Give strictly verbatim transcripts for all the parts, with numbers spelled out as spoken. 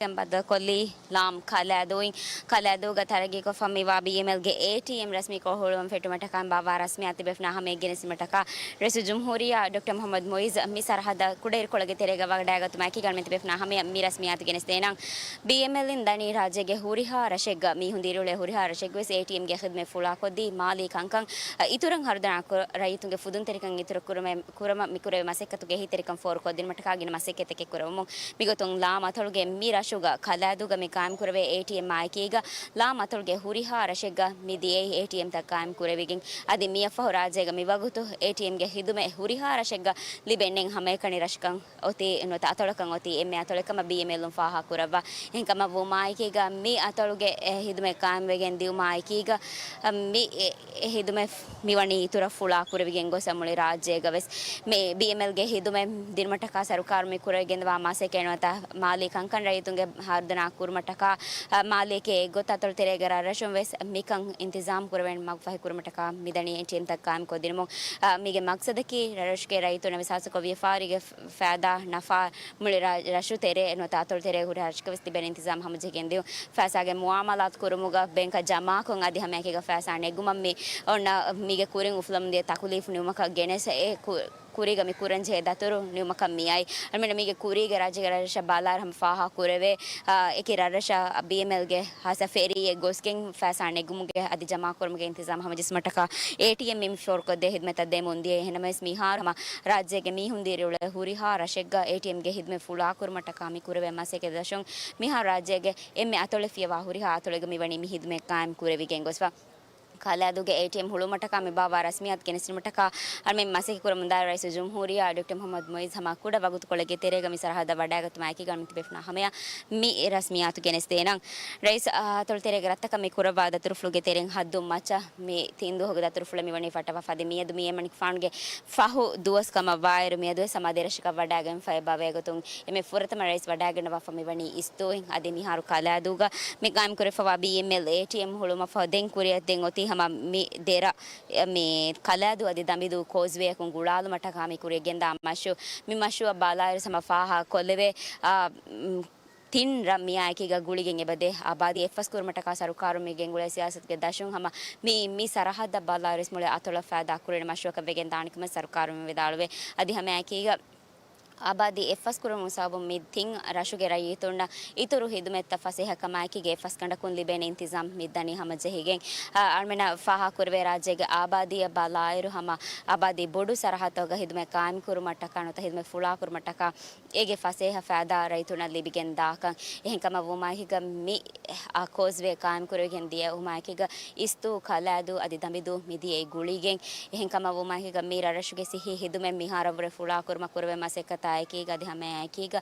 ކަން ބައްދަލުކޮށްލީ ލާމް ކަލައިދޫއިން. ކަލައިދޫގަ ތަރައްގީކޮށްފަ މިވާ ބީއެމްއެލްގެ އޭޓީއެމް ރަސްމީކޮށް ހުޅުވުން ފެއްޓުމަށްޓަކާ ބާއްވާ ރަސްމިއްޔާތު ތިބެފަނާ ހަމަޔަށް ގެނެސްދިނުމަށްޓަކާ ރައީސުލްޖުމްހޫރިއްޔާ ޑޮކްޓަރ މުޙައްމަދު މުޢިއްޒު މި ސަރަހައްދަށް ކުޑައިރުކޮޅުގެ ތެރޭގަ ވަޑައިގަތުމާއެކީގަ އަޅުމެން ތިބެފަނާ ހަމަޔަށް މި ރަސްމިއްޔާތު ގެނެސްދޭނަން. ބީއެމްއެލްއިން ދަނީ ރާއްޖޭގެ ހުރިހާ ރަށެއްގަ މީހުން ދިރިއުޅޭ ހުރިހާ ރަށެއްގަވެސް އޭޓީއެމްގެ ޚިދުމަތް ފުޅާކޮށްދީ މާލީ ކަންކަން އިތުރަށް ހަރުދަނާ ކުރ-، ރައްޔިތުންގެ ފުދުންތެރިކަން އިތުރު ކުރުމެ-، ކުރަމަށް މިކުރެވޭ މަސައްކަތުގެ އެހީތެރިކަން ފޯރުކޮށްދިނުމަށްޓަކާ ގިނަ މަސައްކަތްތަކެއް ކުރަމުން މިގޮތުން ލާމް އަތޮޅުގެ މި ރަށުގަ ކަލައިދޫގަ މި ޤާއިމްކުރެވޭ އޭޓީއެމްއާއެކީގަ ލާމް އަތޮޅުގެ ހުރިހާ ރަށެއްގަ މި ދިޔައީ އޭޓީއެމްތައް ޤާއިމްކުރެވިގެން. އަދި މިއަށްފަހު ރާއްޖޭގަ މިވަގުތު އޭޓީއެމްގެ ޚިދުމަތް ހުރިހާ ރަށެއްގަ ލިބެންނެއް ހަމައެކަނި ރަށަކަށް އޮތީ ނުވަތަ އަތޮޅަކަށް އޮތީ އެންމެ އަތޮޅެއް ކަމަށް ބީއެމްއެލުން ފާހަގަކުރައްވާ. އެހެންކަމަށްވުމާއެކީގަ މި އަތޮޅުގެ އެ ޚިދުމަތް ޤާއިމްވެގެން ދިއުމާއެކީގަ މި އެ، އެ ޚިދުމަތް މިވަނީ އިތުރަށް ފުޅާކުރެވިގެން ގޮސް މުޅި ރާއްޖޭގަވެސް މި ބީއެމްއެލްގެ ޚިދުމަތް ދިނުމަށްޓަކާ ސަރުކާރު މި ކުރެވިގެންދަވާ މަސައްކަތް ނުވަތަ މާލީ ކަންކަން ރައްޔިތުންގެ ހަރުދަނާ ކުރުމަށްޓަކާ، އަ، މާލީއެކޭ އެއްގޮތަށް އަތޮޅު ތެރޭގެ ރަށްރަށުން ވެސް މިކަން އިންތިޒާމް ކުރެވެން މަގުފަހި ކުރުމަށްޓަކާ މިދަނީ އޭޓީއެމްތައް ޤާއިމްކޮށްދިނުމުން. އަ، މީގެ މަގްސަދަކީ ރަށުގެ ރައްޔިތުންނަށް ވެސް ހާއްސަކޮށް ވިޔަފާރީގެ ފައިދާ ނަފާ މުޅި ރަ-، ރަށު ތެރޭ ނުވަތަ އަތޮޅު ތެރޭ ހުރިހާ ރަށަކަށް ވެސް ލިބޭނެ އިންތިޒާމް ހަމަޖެހިގެން ދިޔުން. ފައިސާގެ މުއާމަލާތު ކުރުމުގަ ބޭންކަށް ޖަމާކޮށް އަދި ހަމައެކީގަ ފައިސާ ނެގުމަށް މި އޮންނަ މީގެ ކުރިން އުފުލަމުންދިޔަ ތަކުލީފު ނިމުމަކަށް ގެނެސް އެ ކު-، ކުރީގަ މި ކުރަންޖެހޭ ދަތުރު ނިމުމަކަށް މިއައި. އަޅުމެން މީގެ ކުރީގެ ރާއްޖޭގެ ރަށްރަށަށް ބަލާއިރު ހަމަ ފާހަގަ ކުރެވޭ، އާ، އެކި ރަށްރަށަށް ބީއެމްއެލްގެ ހާއްސަ ފެރީއެއް ގޮސްގެން ފައިސާ ނެގުމުގެ އަދި ޖަމާކުރުމުގެ އިންތިޒާމް ހަމަޖެއްސުމަށްޓަކާ އޭޓީއެމް މި ފޯރުކޮށްދޭ ޚިދުމަތްތައް ދެމުން ދިޔަ. އެހެންނަމަވެސް މިހާރު ހަމަ ރާއްޖޭގެ މީހުން ދިރިއުޅޭ ހުރިހާ ރަށެއްގަ އޭޓީއެމްގެ ޚިދުމަތް ފުޅާކުރުމަށްޓަކާ މި ކުރެވޭ މަސައްކަތް ދަށުން މިހާރު ރާއްޖޭގެ އެންމެ އަތޮޅެއް ފިޔަވާ ހުރިހާ އަތޮޅެއްގަ މިވަނީ މި ޚިދުމަތް ޤާއިމް ކުރެވިގެން ގޮސްފަ. ކަލައިދޫގެ އޭޓީއެމް ހުޅުވުމަށްޓަކާ މި ބާއްވާ ރަސްމިއްޔާތު ގެނެސްދިނުމަށްޓަކާ އަޅުމެން މަސައްކަތް ކުރަމުންދާ ރައީސުލްޖުމްހޫރިއްޔާ ޑޮކްޓަރ މުޙައްމަދު މުޢިއްޒު ހަމަ ކުޑަ ވަގުތުކޮޅެއްގެ ތެރޭގަ މި ސަރަހައްދަށް ވަޑައިގަތުމާއެކީގަ އަޅުމެން ތިބޭފުޅުންނާ ހަމަޔަށް މި ރަސްމިއްޔާތު ގެނެސްދޭނަން. ރައީސް އަތޮޅު ތެރޭގެ ރަށްތަކަށް މި ކުރައްވާ ދަތުރުފުޅުގެ ތެރެއިން ހައްދުން މައްޗަށް މި ތިން ދުވަހުގެ ދަތުރުފުޅެއް މިވަނީ ފައްޓަވާފަ. އަދި މިއަދު މި އެމަނިކުފާނުގެ ފަހު ދުވަސް ކަމަށް ވާއިރު މިއަދުވެސް ހަމަ ދެރަށަކަށް ވަޑައިގެންފައި ބަވޭ ގޮތުން އެންމެ ފުރަތަމަ ރައީސް ވަޑައިގަންނަވާފަ މިވަނީ އިސްދޫއިން. އަދި މިހާރު ކަލައިދޫގަ މި ޤާއިމްކުރެފަވާ ބީއެމްއެލް އޭޓީއެމް ހުޅުމަށްފަހު ދެން ކުރިއަށް ދެން އޮތީ ހަމަ މި ދެރަށް މި ކަލައިދޫ އަދި ދަނބިދޫ ކޯސްވޭއަކުން ގުޅާލުމަށްޓަކާ މި ކުރިއަށް ގެންދާ މަޝްރޫޢު. މި މަޝްރޫޢަށް ބާލާއިރު ހަމަ ފާހަގަކޮށްލެވޭ، އާ، މް، ތިން ރަށް މިއާއެކީގަ ގުޅިގެން އެބަދޭ އާބާދީ އެއްފަސްކުރުމަށްޓަކާ ސަރުކާރުން މި ގެންގުޅޭ ސިޔާސަތުގެ ދަށުން ހަމަ މި، މި ސަރަހައްދަށް ބަލާއިރު ވެސް މުޅި އަތޮޅަށް ފައިދާ ކުރެވޭނެ މަޝްރޫޢަކަށް ވެގެން ދާނެ ކަމަށް ސަރުކާރުން ވިދާޅުވޭ. އަދި ހަމައެކީގަ އާބާދީ އެއްފަސްކުރުމުގެ ސަބަބުން މި ތިން ރަށުގެ ރައްޔިތުންނަށް އިތުރު ޚިދުމަތްތައް ފަސޭހަކަމާއެކީގަ އެއްފަސްގަނޑަކުން ލިބޭނެ އިންތިޒާމް މި ދަނީ ހަމަޖެހިގެން. އާ، އަޅުމެންނަށް ފާހަގަކުރެވޭ ރާއްޖޭގެ އާބާދީއަށް ބަލާއިރު ހަމަ އާބާދީ ބޮޑު ސަރަހައްދުގަ ޚިދުމަތް ޤާއިމްކުރުމަށްޓަކާ ނުވަތަ ޚިދުމަތް ފުޅާކުރުމަށްޓަކާ އޭގެ ފަސޭހަ ފައިދާ ރައްޔިތުންނަށް ލިބިގެން ދާކަން. އެހެންކަމަށް ވުމާއެކީގަ މި އާ ކޯސްވޭ ޤާއިމްކުރެވިގެން ދިޔަ ވުމާއެކީގަ އިސްދޫ، ކަލައިދޫ އަދި ދަނބިދޫ މިދިޔައީ ގުޅިގެން. އެހެންކަމަށް ވުމާއެކީގަ މި ރަށްރަށުގެ ސިއްހީ ޚިދުމަތް މިހާރަށްވުރެ ފުޅާކުރުމަށް ކުރެވޭ މަސައްކަތާއެކީގަ އަދި ހަމައެކީގަ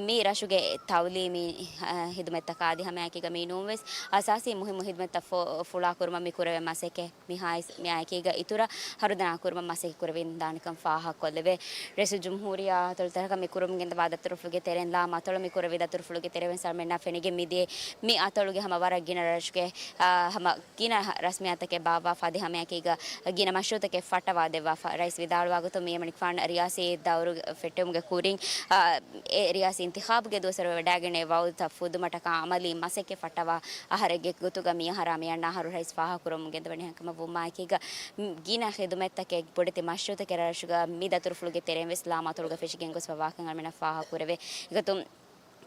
މި ރަށުގެ ތައުލީމީ، އަ، ޚިދުމަތްތަކާ އަދި ހަމައެކީގަ މި ނޫންވެސް އަސާސީ މުހިއްމު ޚިދުމަތްތައް ފު-، ފުޅާކުރުމަށް މި ކުރެވޭ މަސައްކަތް މިހާ އިސް-، މިއާއެކީގަ އިތުރަށް ހަރުދަނާ ކުރުމަށް މަސައްކަތް ކުރެވިގެން ދާނެކަން ފާހަގަކޮށްލެވޭ. ރައީސުލްޖުމްހޫރިއްޔާ އަތޮޅުތަކަށް މި ކުރަމުން ގެންދަވާ ދަތުރުފުޅުގެ ތެރެއިން ލާމް އަތޮޅަށް މި ކުރެވި ދަތުރުފުޅުގެ ތެރެއިން ވެސް އަޅުމެންނަށް ފެނިގެން މިދިޔަ މި އަތޮޅުގެ ހަމަ ވަރަށް ގިނަ ރަށުގެ، އާ، ހަމަ ގިނަ ރަސްމިއްޔާތަކެއް ބާއްވާފަ އަދި ހަމައެކީގަ ގިނަ މަޝްރޫޢުތަކެއް ފައްޓަވާ ދެއްވާފަ. ރައީސް ވިދާޅުވާ ގޮތުން މި އެމަނިކުފާނު ރިޔާސީ ދައުރު ފެއްޓެވުމުގެ ކުރިން، އާ، އެ ރިޔާސީ އިންތިޚާބުގެ ދުވަސްވަރު ވަޑައިގެންނެވި ވައުދުތައް ފުދުމަށްޓަކާ އަމަލީ މަސައްކަތް ފައްޓަވާ އަހަރެއްގެ ގޮތުގަ މިއަހަރާ މިއަންނަ އަހަރު ރައީސް ފާހަގަކުރަމުން ގެންދަވަނީ. އެހެންކަމަށް ވުމާއެކީގަ ގިނަ ޚިދުމަތްތަކެއް ބޮޑެތި މަޝްރޫޢުތަކެއް ރަށުގަ މި ދަތުރުފުޅުގެ ތެރެއިން ވެސް ލާމް އަތޮޅުގަ ފެށިގެން ގޮސްފަ ވާކަން އަޅުމެންނަށް ފާހަގަކުރެވޭ. އެގޮތުން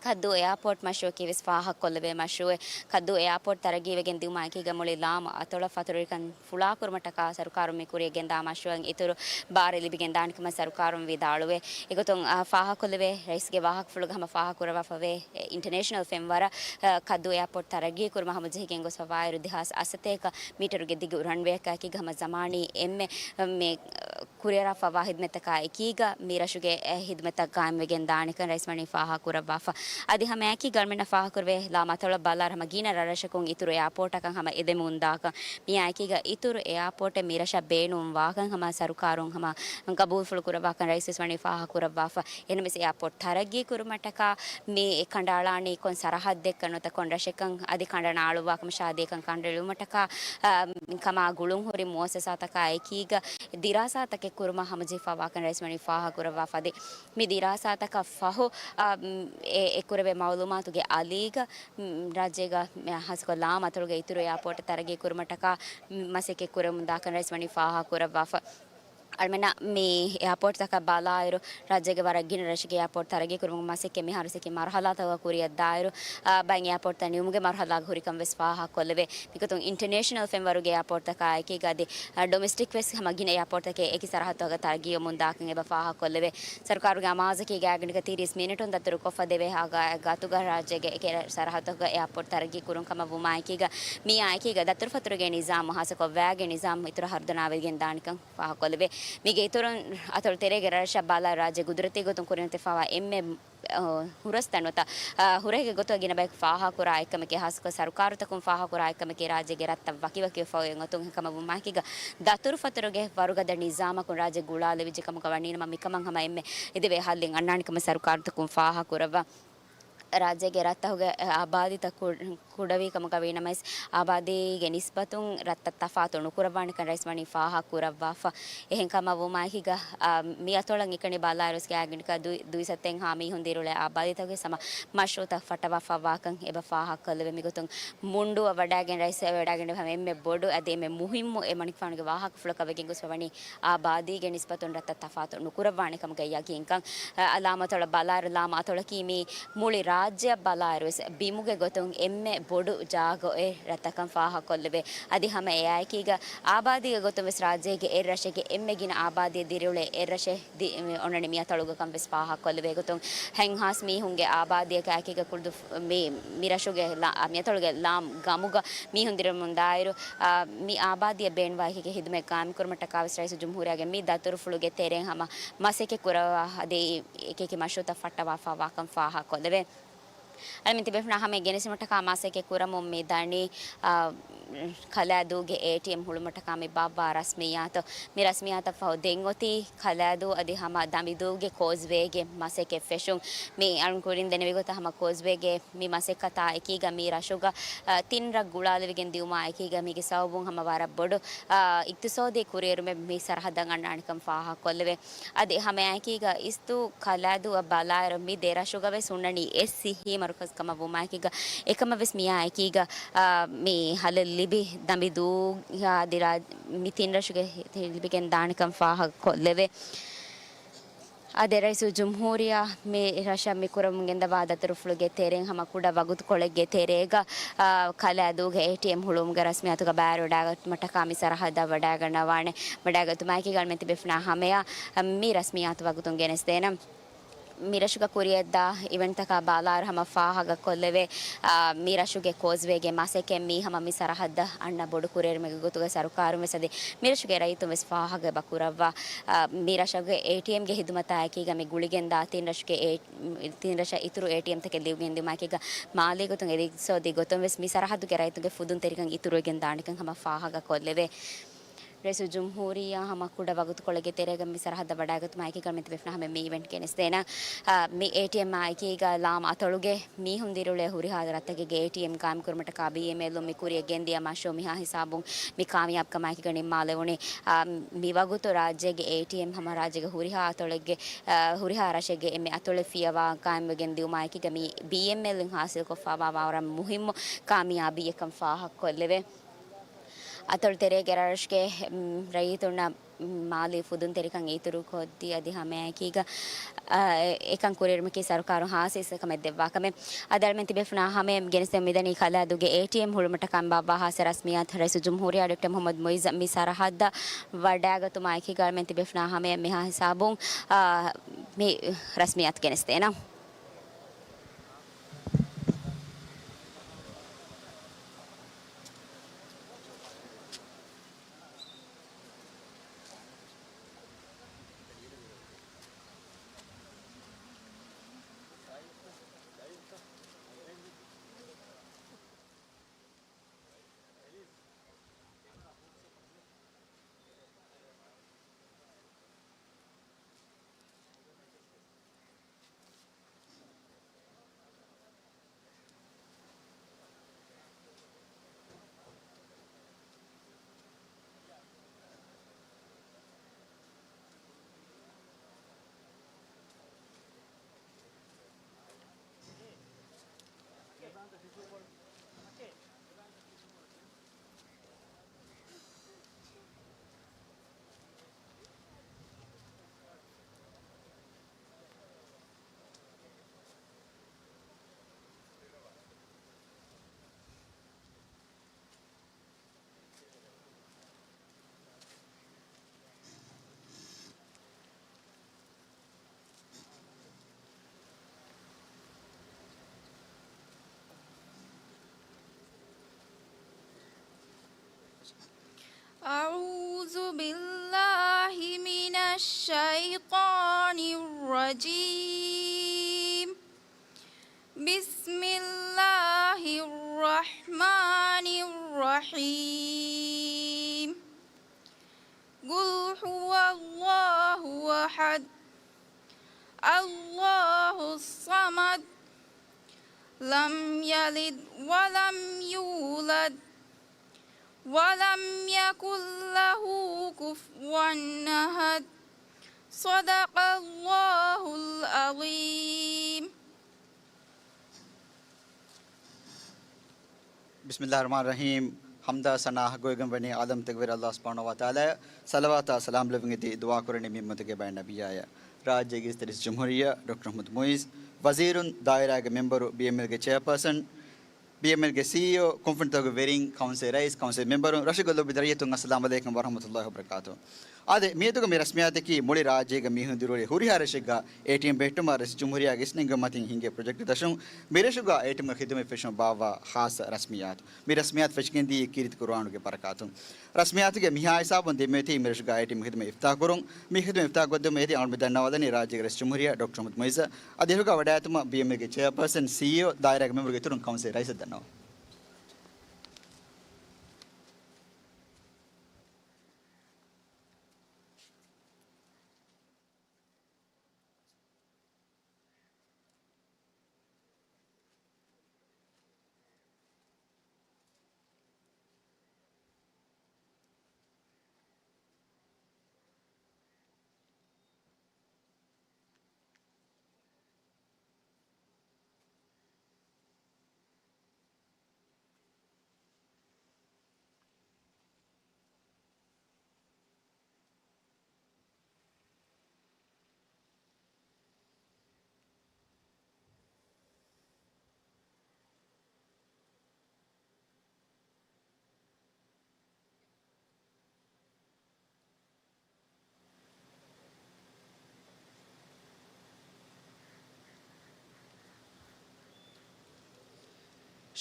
ކައްދޫ އެއާޕޯޓް މަޝްރޫޢަކީ ވެސް ފާހަގަކޮށްލެވޭ މަޝްރޫޢެއް. ކައްދޫ އެއާޕޯޓް ތަރައްގީވެގެން ދިއުމާއެކީގަ މުޅި ލާމް އަތޮޅަށް ފަތުރުވެރިކަން ފުޅާކުރުމަށްޓަކާ ސަރުކާރުން މި ކުރިއަށް ގެންދާ މަޝްރޫޢަށް އިތުރު ބާރެއް ލިބިގެން ދާނެ ކަމަށް ސަރުކާރުން ވިދާޅުވޭ. އެގޮތުން، އާ، ފާހަގަކޮށްލެވޭ ރައީސްގެ ވާހަކަފުޅުގަ ހަމަ ފާހަގަކުރައްވާފަވޭ، އެ، އިންޓަރނޭޝަނަލް ފެންވަރަށް، އާ، ކައްދޫ އެއާޕޯޓް ތަރައްގީ ކުރުމަށް ހަމަޖެހިގެން ގޮސްފަވާއިރު ދެހާސް އަށްސަތޭކަ މީޓަރުގެ ދިގު ރަންވޭއަކާއެކީގަ ހަމަ ޒަމާނީ އެންމެ، މެ، ކުރިއަރާފަވާ ހިދުމަތްތަކާ އެކީގަ މި ރަށުގެ އެ ހިދުމަތްތައް ގާއިމްވެގެން ދާނެކަން ރައީސް ވަނީ ފާހަގަކުރައްވާފަ. އަދި ހަމައެކީގަ އަޅުމެންނަށް ފާހަގަކުރެވޭ ލާމް އަތޮޅަށް ބަލާއިރު ހަމަ ގިނަ ރަށްރަށަކުން އިތުރު އެއާޕޯޓަކަށް ހަމަ އެދެމުންދާކަން. މިއާއެކީގަ އިތުރު އެއާޕޯޓެއް މި ރަށަށް ބޭނުންވާކަން ހަމަ ސަރުކާރުން ހަމަ ގަބޫލުފުޅު ކުރައްވާކަން ރައީސް ވަނީ ފާހަގަކުރައްވާފަ. އެހެންވެސް އެއާޕޯޓް ތަރައްގީ ކުރުމަށްޓަކާ މި ކަނޑައަޅާނީ ކޮން ސަރަހައްދެއްކަން ނުވަތަ ކޮން ރަށެއްކަން އަދި ކަނޑަނާޅުއްވާކަމަށާ ދޭކަން ކަނޑައެޅުމަށްޓަކާ، އަ، ކަމާ ގުޅުންހުރި މުއައްސަސާތަކާ އެކީގަ ދިރާސާތަކެއް ކުރުމަށް ހަމަޖެހިފައިވާކަން ރައީސްވަނީ ފާހަގަކުރައްވާފަ. އަދި މި ދިރާސާތަކަށް ފަހު، އާ، އެ، އެކުރެވޭ މައުލޫމާތުގެ އަލީގަ، މް، ރާއްޖޭގަ މި ހާއްސަކޮށް ލާމް އަތޮޅުގެ އިތުރު އެއާޕޯޓް ތަރައްގީ ކުރުމަށްޓަކާ، މް، މަސައްކަތް ކުރަމުން ދާކަން ރައީސްވަނީ ފާހަގަކުރައްވާފަ. އަޅުމެންނަށް މި އެއާޕޯޓްތަކަށް ބަލާއިރު، ރާއްޖޭގެ ވަރަށް ގިނަ ރަށެއްގެ އެއާޕޯޓް ތަރައްގީ ކުރުމުގެ މަސައްކަތް މިހާރު ސެކި މަރުހަލާތަކަށް ކުރިއަށް ދާއިރު، އާ، ބައެއް އެއާޕޯޓްތައް ނިމުމުގެ މަރުހަލާގަ ހުރިކަން ވެސް ފާހަގަކޮށްލެވޭ. މިގޮތުން އިންޓަރނޭޝަނަލް ފެންވަރުގެ އެއާޕޯޓްތަކާ އެކީގަ އަދި، އަ، ޑޮމެސްޓިކް ވެސް ހަމަ ގިނަ އެއާޕޯޓްތަކެއް އެކި ސަރަހައްދުތަކަށް ތަރައްގީވަމުން ދާކަން އެބަ ފާހަގަކޮށްލެވޭ. ސަރުކާރުގެ އަމާޒަކީ ގާތްގަނޑަކަށް ތިރީސް މިނިޓުން ދަތުރުކޮށްފަ ދެވޭ ހަ-، ގާ-، ގާތުގަ ރާއްޖޭގެ އެކި ސަރަހައްދުތަކުގަ އެއާޕޯޓް ތަރައްގީ ކުރުން ކަމަށް ވުމާއެކީގަ، މިއާއެކީގަ ދަތުރުފަތުރުގެ ނިޒާމު ހާއްސަކޮށް ވައިގެ ނިޒާމު އިތުރަށް ހަރުދަނާވެގެން ދާނެކަން ފާހަގަކޮށްލެވޭ. މީގެ އިތުރުން އަތޮޅު ތެރޭގެ ރަށްރަށަށް ބަލާ ރާއްޖޭ ގުދުރަތީ ގޮތުން ކުރިން އޮތިފައިވާ އެންމެ، އަ، ހުރަސް ތަން ނުވަތަ، އަ، ހުރަހެއްގެ ގޮތުގަ ގިނަ ބަޔަކު ފާހަގަކުރާ އެއްކަމެކޭ، ހާއްސަކޮށް ސަރުކާރުތަކުން ފާހަގަކުރާ އެއްކަމެކޭ ރާއްޖޭގެ ރަށްތައް ވަކިވަކިވެފަ އޮތް ގޮތުން. އެކަމަށް ވުމާއެކީގަ ދަތުރުފަތުރުގެ ވަރުގަދަ ނިޒާމަކުން ރާއްޖެ ގުޅާލެވިއްޖެ ކަމުގަ ވަނީނަމަ، މިކަމަށް ހަމަ އެންމެ އެދެވޭ ހައްލެއް އަންނާނެ ކަމަށް ސަރުކާރުތަކުން ފާހަގަކުރައްވާ. ރާއްޖޭގެ ރަށްތަކުގެ އާބާދީތައް ކު-، ކުޑަވީ ކަމުގަ ވީނަމަވެސް، އާބާދީގެ ނިސްބަތުން ރަށްތައް ތަފާތު ނުކުރައްވާނެކަން ރައީސްވަނީ ފާހަގަކުރައްވާފަ. އެހެންކަމަށް ވުމާއެކީގަ، އާ، މި އަތޮޅަށް އެކަނި ބަލާއިރުވެސް ގާތްގަނޑަކަށް ދު-، ދުއިސައްތައެއްހާ މީހުން ދިރިއުޅޭ އާބާދީތަކުގެ ހަމަ މަޝްރޫއުތައް ފައްޓަވާފައިވާކަން އެބަ ފާހަގަކޮށްލެވޭ. މިގޮތުން މުންޑޫއަށް ވަޑައިގެން ރައީސް ވަޑައިގެން ހަމަ އެންމެ ބޮޑު އަދި އެންމެ މުހިއްމު އެ މަނިކުފާނުގެ ވާހަކަފުޅަކަށް ވެގެން ގޮސް ވަނީ އާބާދީގެ ނިސްބަތުން ރަށްތައް ތަފާތު ނުކުރައްވާނެ ކަމުގެ ޔަގީންކަން. އަ، ލާމް އަތޮޅަށް ބަލާއިރު، ލާމް އަތޮޅަކީ މީ މުޅި ރާއްޖެއަށް ބަލާއިރުވެސް ބިމުގެ ގޮތުން އެންމެ ބޮޑު ޖާގަ އޮތް ރަށްތަކަން ފާހަގަކޮށްލެވޭ. އަދި ހަމަ އެއާއެކީގަ އާބާދީގެ ގޮތުން ވެސް ރާއްޖޭގެ އެއްރަށެއްގެ އެންމެ ގިނަ އާބާދީއެއް ދިރިއުޅޭ އެއްރަށެއް ދި-، އޮންނަނީ މި އަތޮޅުގަ ކަން ވެސް ފާހަގަކޮށްލެވޭ. ގޮތުން ހަތްހާސް މީހުންގެ އާބާދީއަކާ އެކީގަ ކުޅުދު މި، މި ރަށުގެ ލާ-، މި އަތޮޅުގެ ލާމް ގަމުގަ މީހުން ދިރިއުޅެމުން ދާއިރު، އާ، މި އާބާދީއަށް ބޭނުންވާ އެކި ހިދުމަތް ގާއިމްކުރުމަށްޓަކާ ވެސް ރައީސުލްޖުމްހޫރިއްޔާ ގެ މި ދަތުރުފުޅުގެ ތެރެއިން ހަމަ މަސައްކަތް ކުރައްވާ އަދި އެކި އެކި މަޝްރޫއުތައް ފައްޓަވާފައިވާކަން ފާހަގަކޮށްލެވޭ. އަޅަމެން ތިބޭފުޅުންނާ ހަމައަށް ގެނެސްދިނުމަށްޓަކާ މަސައްކަތް ކުރަމުން މި ދަނީ، އާ، ކަލާދޫގެ އޭޓީއެމް ހުޅުމަށްޓަކާ މި ބާއްވާ ރަސްމިއްޔާތު. މި ރަސްމިއްޔާތަށް ފަހު ދެން އޮތީ ކަލާދޫ އަދި ހަމަ ދަނބިދޫގެ ކޯސްވޭގެ މަސައްކަތް ފެށުން. މި އަޅުން ކުރިން ދެނެވި ގޮތަށް ހަމަ ކޯސްވޭގެ މި މަސައްކަތާ އެކީގަ މި ރަށުގަ، އާ، ތިން ރަށް ގުޅާލެވިގެން ދިއުމާ އެކީގަ މީގެ ސަބަބުން ހަމަ ވަރަށް ބޮޑު، އާ، އިގްތިސޯދީ ކުރިއެރުމެއް މި ސަރަހައްދަށް އަންނާނެކަން ފާހަގަކޮށްލެވޭ. އަދި ހަމައެކީގަ އިސްދޫ ކަލާދޫއަށް ބަލާއިރު މި ދެ ރަށުގަ ވެސް ހުންނަނީ އެއް ސިހީ މަރުކަޒު ކަމަށް ވުމާއެކީގަ، އެކަމަށް ވެސް މިއާ އެކީގަ، އާ، މި ހަލަށް ލިބި ދަނބިދޫ އަދި ރާ-، މި ތިން ރަށުގެ ލިބިގެން ދާނެކަން ފާހަގަކޮށްލެވޭ. އާ، ދެ ރައީސުލްޖުމްހޫރިއްޔާ މި ރަށަށް މި ކުރަމުން ގެންދަވާ ދަތުރުފުޅުގެ ތެރެއިން ހަމަ ކުޑަ ވަގުތުކޮޅެއްގެ ތެރޭގަ، އާ، ކަލާދޫގެ އޭޓީއެމް ހުޅުވުމުގެ ރަސްމިއްޔާތުގަ ބައިވެރިވެވަޑައިގަތުމަށްޓަކާ މި ސަރަހައްދަށް ވަޑައިގަންނަވާނެ. ވަޑައިގަތުމާއެކީގަ އަޅަމެން ތިބޭފުޅުންނާ ހަމަޔަށް މި ރަސްމިއްޔާތު ވަގުތުން ގެނެސްދޭނަން. މި ރަށުގަ ކުރިއަށްދާ އިވެންޓްތަކާ ބަލާއިރު ހަމަ ފާހަގަކޮށްލެވޭ، އާ، މި ރަށުގެ ކޯސްވޭގެ މަސައްކަތް މީ ހަމަ މި ސަރަހައްދަށް އަންނަ ބޮޑު ކުރިއެރުމެއްގެ ގޮތުގަ ސަރުކާރުން ވެސް އަދި މި ރަށުގެ ރައްޔިތުން ވެސް ފާހަގަ އެބަ ކުރައްވާ. އާ، މި ރަށުގެ އޭޓީއެމްގެ ހިދުމަތާ އެކީގަ މި ގުޅިގެންދާ ތިން ރަށުގެ އޭ-، ތިން ރަށަށް އިތުރު އޭޓީއެމްތަކެއް ލިބިގެންދިއުމާއެކީގަ މާލީ ގޮތުން އެ އިގްތިސޯދީ ގޮތުން ވެސް މި ސަރަހައްދުގެ ރައްޔިތުންގެ ފުދުންތެރިކަން އިތުރުވެގެން ދާނެކަން ހަމަ ފާހަގަކޮށްލެވޭ. ރައީސުލްޖުމްހޫރިއްޔާ ހަމަ ކުޑަ ވަގުތުކޮޅެއްގެ ތެރޭގަ މި ސަރަހައްދަށް ވަޑައިގަތުމާއެކީގަ އަޅަމެން ތިބޭފުޅުންނާ ހަމަޔަށް މި އިވެންޓް ގެނެސްދޭނަން. އާ، މި އޭޓީއެމްއާ އެކީގަ ލާމް އަތޮޅުގެ މީހުން ދިރިއުޅޭ ހުރިހާ ރަށްތަކެއްގެ އޭޓީއެމް ގާއިމްކުރުމަށްޓަކާ ބީއެމްއެލުން މި ކުރިއަށް ގެންދިޔަ މަޝްރޫއު މިހާ ހިސާބުން މި ކާމިޔާބުކަމާއެކީގަ ނިންމާލެވުނީ. އާ، މިވަގުތު ރާއްޖޭގެ އޭޓީއެމް ހަމަ ރާއްޖޭގެ ހުރިހާ އަތޮޅެއްގެ، އާ، ހުރިހާ ރަށެއްގެ އެންމެ އަތޮޅެއް ފިޔަވާ ގާއިމްވެގެން ދިއުމާއެކީގަ މި ބީއެމްއެލުން ހާސިލްކޮށްފައިވާ ވަރަށް މުހިއްމު ކާމިޔާބީއެއްކަން ފާހަގަކޮށްލެވޭ. އަތޮޅު ތެރޭގެ ރަށްރަށުގެ، މް، ރައްޔިތުންނަށް މާލީ ފުދުންތެރިކަން އިތުރުކޮށްދީ އަދި ހަމައެކީގަ، އާ، އެކަން ކުރިއެރުމަކީ ސަރުކާރުން ހާސް ހިއްސަކަމެއް ދެއްވާކަމެއް. އަދި އަޅަމެން ތިބޭފުޅުންނާ ހަމަޔަށް ގެނެސްދެމުން މިދަނީ ކަލާދޫގެ އޭޓީއެމް ހުޅުމަށްޓަކާ ބާއްވާ ހާއްސަ ރަސްމިއްޔާތު. ރައީސުލްޖުމްހޫރިއްޔާ ޑޮކްޓަރ މުޙައްމަދު މުޢިއްޒަށް މި ސަރަހައްދަށް ވަޑައިގަތުމާއެކީގަ އަޅަމެން ތިބޭފުޅުންނާ ހަމަޔަށް މިހާ ހިސާބުން، އާ، މި ރަސްމިއްޔާތު ގެނެސްދޭނަން. أعوذ بالله من الشيطان الرجيم. بسم الله الرحمن الرحيم. قل هو الله أحد. الله الصمد. لم يلد ولم يولد. ولم يكن له كفوا أحد. صدق الله العظيم. ބިސްމިﷲ ރަޙްމާން ރަޙީމް. ޙަމްދާ ސަނާ ހައްގުވެގެންވަނީ ޢާލަމްތަކުގެ ރައްޔިތު ﷲ ސުބްޙާނަހޫ ވަތަޢާލާއަށް ޞަލަވާތާ ސަލާމް ލެއްވިގެންދީ ދުޢާ ކުރަނީ މި އުއްމަތުގެ ބައެއް ނަބިއްޔާއަށް. ރާއްޖޭގެ އިސްތަށި ރައީސުލްޖުމްހޫރިއްޔާ ޑޮކްޓަރ މުޙައްމަދު މުޢިއްޒު، ވަޒީރުން، ދާއިރާގެ މެންބަރު، ބީއެމްއެލްގެ ޗެއާޕާސަން، ބީއެމްއެލްގެ ސީއީއޯ، ކުންފުނިތަކުގެ ވެރިން، ކައުންސިލް ރައީސް، ކައުންސިލް މެންބަރުން، ރަށުގެ ލޯބި ރައްޔިތުން، އައްސަލާމް ޢަލައިކުމް ވަރަޙްމަތުﷲ ވަބަރަކާތުހު. އާދެ، މިއަދުގެ މި ރަސްމިއްޔާތަކީ މުޅި ރާއްޖޭގަ މީހުން ދިރިއުޅޭ ހުރިހާ ރަށެއްގަ އޭޓީއެމް ބެހެއްޓުމަށް ރައީސުލްޖުމްހޫރިއްޔާގެ އިސްނެންގެވުމަށް ހިންގޭ ޕްރޮޖެކްޓްތައް ދަށުން މި ރަށުގަ އޭޓީއެމްގެ ޚިދުމަތް ފެށުމަށް ބާއްވާ ޚާއްޞަ ރަސްމިއްޔާތު. މި ރަސްމިއްޔާތު ފެށިގެންދީ ކީރިތި ކުރުވާނުގެ ބަރަކާތުން. ރަސްމިއްޔާތުގެ މިހާ ހިސާބުން ދެންމެ އޮތީ މި ރަށުގަ އޭޓީއެމް ޚިދުމަތް އިފްތާޙް ކުރުން. މި ޚިދުމަތް އިފްތާޙް ކޮށްދެއްވުމަށް އެދި އަޅުގަނޑު ދަންނަވާލަނީ ރާއްޖޭގެ ރައީސުލްޖުމްހޫރިއްޔާ ޑޮކްޓަރ މުޙައްމަދު މުޢިއްޒަށް. އަދި އެކުގަ ވަޑައިގަތުމަށް ބީއެމްއެލްގެ ޗެއާޕާސަން، ސީއީއޯ، ދާއިރާގެ މެންބަރުގެ އިތުރުން ކައުންސިލް ރައީސަށް ދަންނަވަން.